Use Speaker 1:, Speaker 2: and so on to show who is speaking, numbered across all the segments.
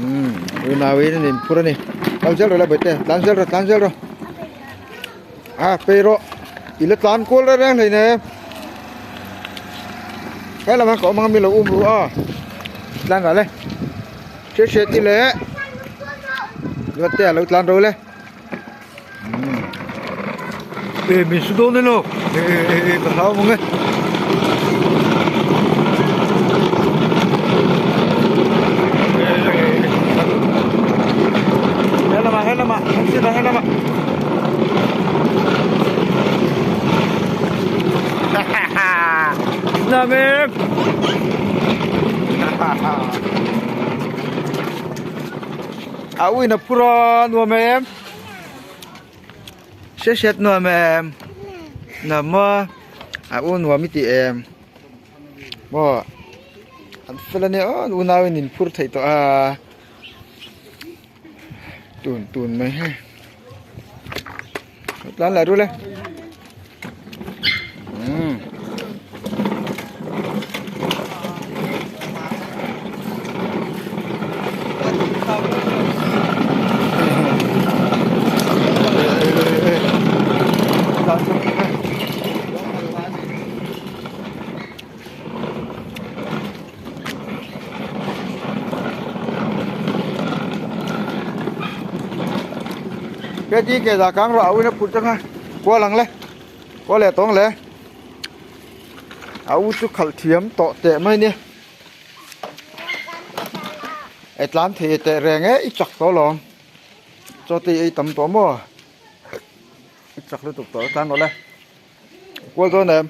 Speaker 1: Umm unauin an inphur a ni kal zel rawh le bawihte tlan zel rawh tlan zel rawh a pei rawh i la tlan kual reng reng hleinem he lamah ka awm ang a mi lo um ru a tlan ral e hriat hriat i leh te a lo tlan ro le e min su dawn elo e e e ka hlau ang e. He lamah he lamah he lamah Nam em A uina phur a nuam em Hriat hriat nuam em Nuam maw A u nuam i ti em Maw An fel ania aw an unauin in phur theih tawh a. Tun tun mai hei tlan lah rul e umm Cái chi kìa là cán rau nó phụt ra qua lần le qua lẹ tốn lẹ áo chú khẩu thiếm tọ tệ mấy nè ấy tán thì tệ rèn ấy ít chặt to lòng cho ti ấy tầm to mò ít chặt liên tục to tán nó lên qua rồi nè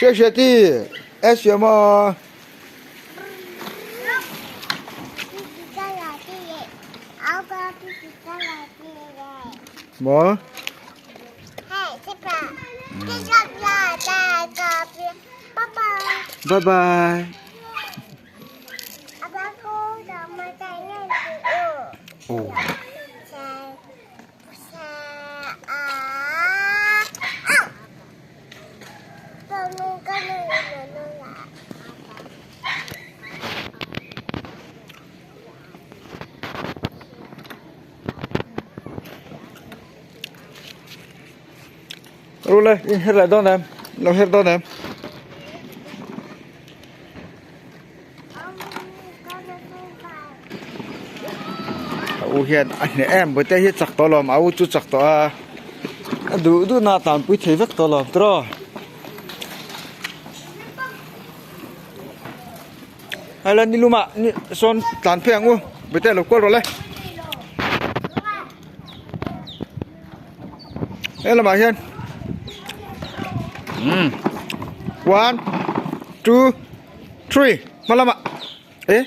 Speaker 1: 谢谢的，爱学吗？么？拜拜。哦。Rule in her leh dawn em lo her dawn em. A u hian a hneh em bawihte hi chak tawh lawm a u chu chak tawh a a duh duh na tanpui thei vek tawh lawm tiraw. Hei la ni lumah ni sawn tlan phei ang u bawihte lo kual rawh le. He lamah hian umm one two three hma lamah eh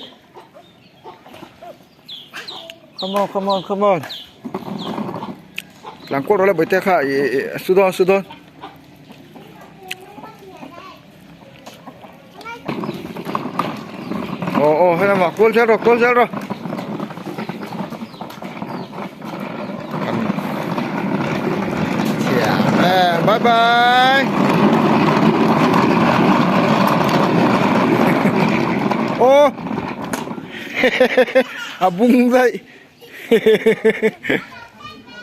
Speaker 1: come on come on come on tlan kual rawh le bawihte kha ih ih a su dawn a su dawn. Aw aw hei lamah kual zel rawh kual zel rawh bye bye ô a bung dậy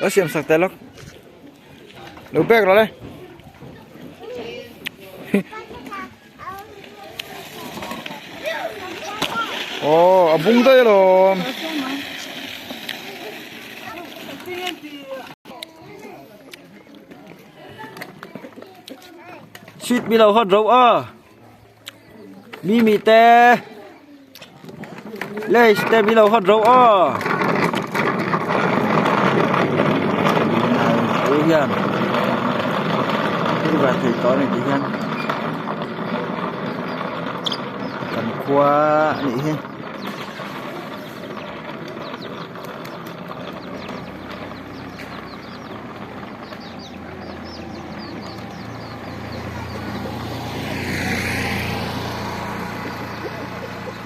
Speaker 1: nó xem sạc tay lắm lo bag rawh le aw a bung daih alawm. Sweet mi lo hawt ro a mi mi te lays te mi lo hawt ro a hian thil van thei tawh a ni tih hian kan khua a nih hi.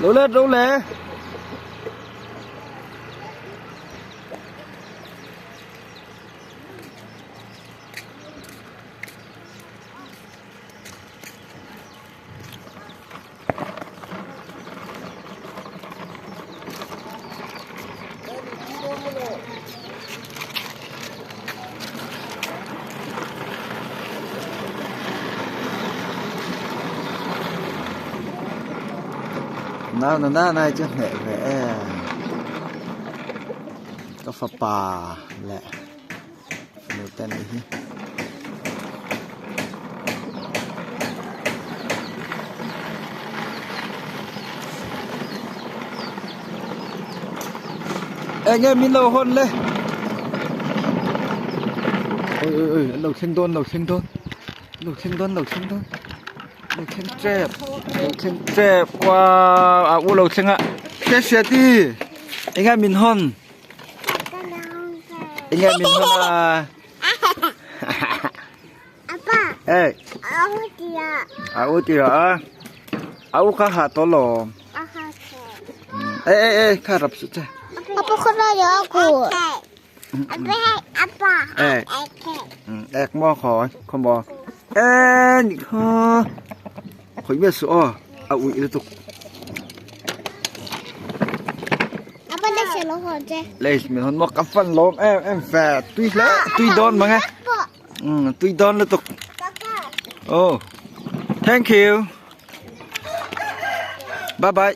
Speaker 1: Lo let ro le. Nau na na na chu hneh ve em ka fapa leh fanu te anih hi. Eng nge min lo hawn le oi oi oi an lo thleng dawn lo thleng dawn lo thleng dawn lo thleng dawn lo thleng tep lo thleng tep uaa a u lo thleng a hriat hriat i eng nge min hawn eng nge min hawn a Ê A u tira a A u kha ha tawh lo Ê ê ê kha rap suh che
Speaker 2: Apa kha ra ya ku
Speaker 1: Ê Ek mo khawi khaw maw Ê nih kha Khawih miah suh aw a uih lutuk
Speaker 2: Apa lei se lo hawn che
Speaker 1: Lei min hawn maw ka fan lawm em em ve tui hle tui dawn mang e Um tui dawn lutuk Oh thank you bye bye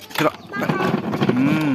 Speaker 1: um.